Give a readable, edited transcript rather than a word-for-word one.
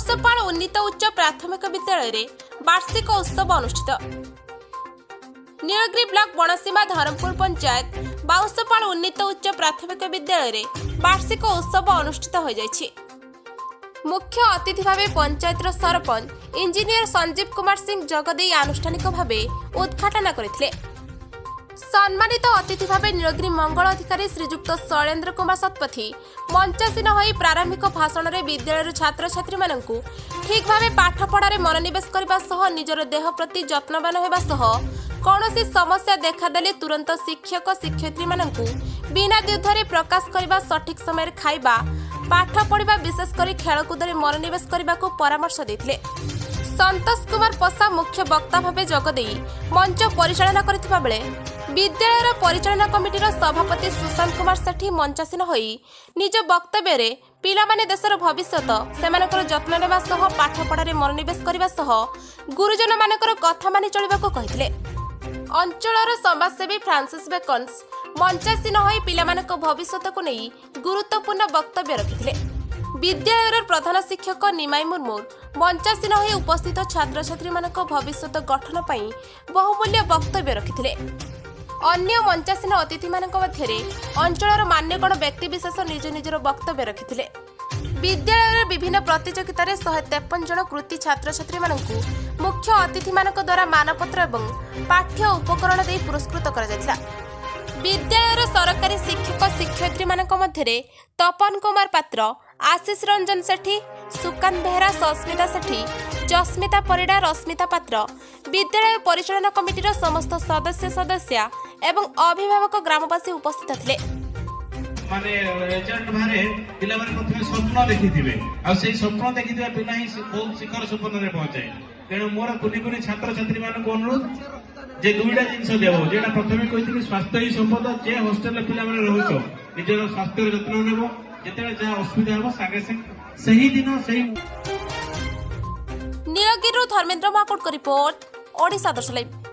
ବାଉଁଶପାଳ ଉନ୍ନୀତ ଉଚ୍ଚ ପ୍ରାଥମିକ ବିଦ୍ୟାଳୟରେ ବାର୍ଷିକ ଉତ୍ସବ ଅନୁଷ୍ଠିତ। ନୀଳଗିରି ବ୍ଲକ ବଣସୀମା ଧରମପୁର ପଞ୍ଚାୟତ ବାଉଁଶପାଳ ଉନ୍ନୀତ ଉଚ୍ଚ ପ୍ରାଥମିକ ବିଦ୍ୟାଳୟରେ ବାର୍ଷିକ ଉତ୍ସବ ଅନୁଷ୍ଠିତ ହୋଇଯାଇଛି। ମୁଖ୍ୟ ଅତିଥି ଭାବେ ପଞ୍ଚାୟତର ସରପଞ୍ଚ ଇଞ୍ଜିନିୟର ସଞ୍ଜୀବ କୁମାର ସିଂ ଯୋଗଦେଇ ଆନୁଷ୍ଠାନିକ ଭାବେ ଉଦ୍ଘାଟନ କରିଥିଲେ। ସମ୍ମାନିତ ଅତିଥି ଭାବେ ନୀଳଗିରି ମଙ୍ଗଳ ଅଧିକାରୀ ଶ୍ରୀଯୁକ୍ତ ଶୈଳେନ୍ଦ୍ର କୁମାର ଶତପଥୀ ମଞ୍ଚାସୀନ ହୋଇ ପ୍ରାରମ୍ଭିକ ଭାଷଣରେ ବିଦ୍ୟାଳୟର ଛାତ୍ରଛାତ୍ରୀମାନଙ୍କୁ ଠିକ୍ ଭାବେ ପାଠପଢ଼ାରେ ମନୋନିବେଶ କରିବା ସହ ନିଜର ଦେହ ପ୍ରତି ଯତ୍ନବାନ ହେବା ସହ କୌଣସି ସମସ୍ୟା ଦେଖାଦେଲେ ତୁରନ୍ତ ଶିକ୍ଷକ ଶିକ୍ଷୟିତ୍ରୀମାନଙ୍କୁ ବିନା ଦ୍ୱିଧାରେ ପ୍ରକାଶ କରିବା, ସଠିକ୍ ସମୟରେ ଖାଇବା, ପାଠ ପଢ଼ିବା, ବିଶେଷ କରି ଖେଳକୁଦରେ ମନୋନିବେଶ କରିବାକୁ ପରାମର୍ଶ ଦେଇଥିଲେ। ସନ୍ତୋଷ କୁମାର ପସା ମୁଖ୍ୟ ବକ୍ତା ଭାବେ ଯୋଗଦେଇ ମଞ୍ଚ ପରିଚାଳନା କରିଥିବା ବେଳେ ବିଦ୍ୟାଳୟର ପରିଚାଳନା କମିଟିର ସଭାପତି ସୁଶାନ୍ତ କୁମାର ସେଠୀ ମଞ୍ଚାସୀନ ହୋଇ ନିଜ ବକ୍ତବ୍ୟରେ ପିଲାମାନେ ଦେଶର ଭବିଷ୍ୟତ, ସେମାନଙ୍କର ଯତ୍ନ ନେବା ସହ ପାଠପଢ଼ାରେ ମନୋନିବେଶ କରିବା ସହ ଗୁରୁଜନମାନଙ୍କର କଥା ମାନି ଚଳିବାକୁ କହିଥିଲେ। ଅଞ୍ଚଳର ସମାଜସେବୀ ଫ୍ରାନ୍ସିସ୍ ବେକନ୍ସ ମଞ୍ଚାସୀନ ହୋଇ ପିଲାମାନଙ୍କ ଭବିଷ୍ୟତକୁ ନେଇ ଗୁରୁତ୍ୱପୂର୍ଣ୍ଣ ବକ୍ତବ୍ୟ ରଖିଥିଲେ। ବିଦ୍ୟାଳୟର ପ୍ରଧାନ ଶିକ୍ଷକ ନିମାଇ ମୁର୍ମୁ ମଞ୍ଚାସୀନ ହୋଇ ଉପସ୍ଥିତ ଛାତ୍ରଛାତ୍ରୀମାନଙ୍କ ଭବିଷ୍ୟତ ଗଠନ ପାଇଁ ବହୁମୂଲ୍ୟ ବକ୍ତବ୍ୟ ରଖିଥିଲେ। ଅନ୍ୟ ମଞ୍ଚାସୀନ ଅତିଥିମାନଙ୍କ ମଧ୍ୟରେ ଅଞ୍ଚଳର ମାନ୍ୟଗଣ୍ୟ ବ୍ୟକ୍ତିବିଶେଷ ନିଜ ନିଜର ବକ୍ତବ୍ୟ ରଖିଥିଲେ। ବିଦ୍ୟାଳୟର ବିଭିନ୍ନ ପ୍ରତିଯୋଗିତାରେ 153 ଜଣ କୃତି ଛାତ୍ରଛାତ୍ରୀମାନଙ୍କୁ ମୁଖ୍ୟ ଅତିଥିମାନଙ୍କ ଦ୍ୱାରା ମାନପତ୍ର ଏବଂ ପାଠ୍ୟ ଉପକରଣ ଦେଇ ପୁରସ୍କୃତ କରାଯାଇଥିଲା। ବିଦ୍ୟାଳୟର ସରକାରୀ ଶିକ୍ଷକ ଶିକ୍ଷୟିତ୍ରୀମାନଙ୍କ ମଧ୍ୟରେ ତପନ କୁମାର ପାତ୍ର, ଆଶିଷ ରଞ୍ଜନ ସେଠୀ, ସୁକାନ୍ତ ବେହେରା, ସସ୍ମିତା ସେଠୀ, ଜସ୍ମିତା ପରିଡ଼ା, ରଶ୍ମିତା ପାତ୍ର, ବିଦ୍ୟାଳୟ ପରିଚାଳନା କମିଟିର ସମସ୍ତ ସଦସ୍ୟ ସଦସ୍ୟା ଏବଂ ଅଭିଭାବକ, ଗ୍ରାମବାସୀ ଉପସ୍ଥିତ ଥିଲେ। ମାନେ ରେଜଲ୍ଟ ବାହାରେ, ପିଲାମାନେ ପ୍ରଥମେ ସ୍ୱପ୍ନ ଦେଖିଥିବେ ଆଉ ସେଇ ସ୍ୱପ୍ନ ଦେଖିଥିବା ପିଲା ହିଁ ବହୁତ ଶିଖର ସୋପାନରେ ପହଞ୍ଚାଏ। ତେଣୁ ମୋର କୁନି କୁନି ଛାତ୍ରଛାତ୍ରୀ ମାନଙ୍କୁ ଅନୁରୋଧ ଯେ ଦୁଇଟା ଜିନିଷ ଦେବ, ଯେଟା ପ୍ରଥମେ କହିଥିଲି, ସ୍ୱାସ୍ଥ୍ୟ ହିଁ ସମ୍ପଦ। ଯେ ହଷ୍ଟେଲରେ ପିଲାମାନେ ରହୁଛ, ନିଜର ସ୍ୱାସ୍ଥ୍ୟର ଯତ୍ନ ନେବ। ଯେତେବେଳେ ଯାହା ଅସୁବିଧା ହବ, ସାଙ୍ଗେ ସାଙ୍ଗେ ସେହି ଦିନ ସେଇ ନୀଳଗିରିରୁ ଧର୍ମେନ୍ଦ୍ର ମହାକୁଡ଼ଙ୍କ ରିପୋର୍ଟ, ଓଡ଼ିଶା ଆଦର୍ଶ ଲାଇଭ୍।